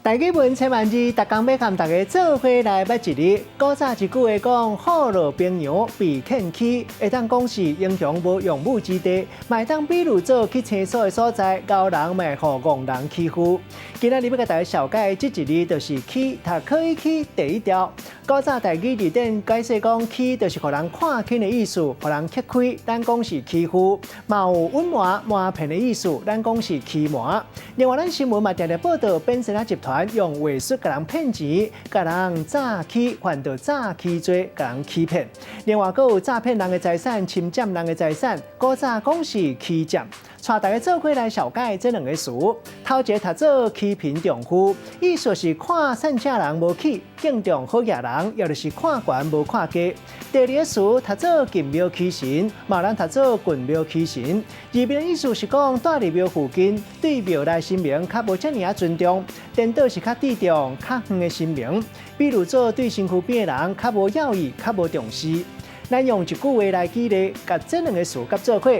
台語文千萬字，逐工欲佮大家做伙來捌一字。古早一句話講，虎落平陽被犬欺，會當講是英雄無用武之地，嘛會當比喻做去廁所的所在，𠢕人嘛會予戇人欺負。今仔日欲共大家紹介這一字，就是欺，讀可以欺第一調。古早台語字典解釋講，欺就是予人看輕的意思，予人吃虧，咱講是欺負。嘛有隱瞞瞞騙的意思，咱講是欺瞞。另外，咱新聞嘛定定報導，變仙仔集團用話術共人騙錢，共人詐欺，犯著詐欺罪，共人欺騙。另外，閣有詐騙人的財產、侵佔人的財產，古早講是欺佔。帶大家做伙來紹介這兩个詞。頭一个讀做欺貧重富，意思是看散赤人無齒，敬重好額人，抑就是看懸無看低。第二个詞讀做近廟欺神，嘛咱讀做近廟欺神。字面意思是講，蹛佇廟附近，對廟內神明較無遮爾仔尊重，顛倒是較注重較遠的神明，比如做對身軀邊的人較無要意，較無重視。咱用一句話來舉例，共這兩个詞佮做伙。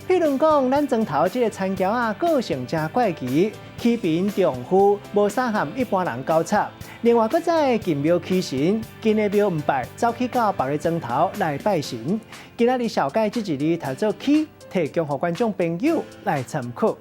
譬如講，咱莊頭這个田僑仔個性誠怪奇，欺貧重富，無啥和一般人交叉。另外，閣再近廟欺神，近的廟毋拜，走去到別个莊頭來拜神。今仔日紹介這一字讀做欺，提供予觀眾朋友來參考。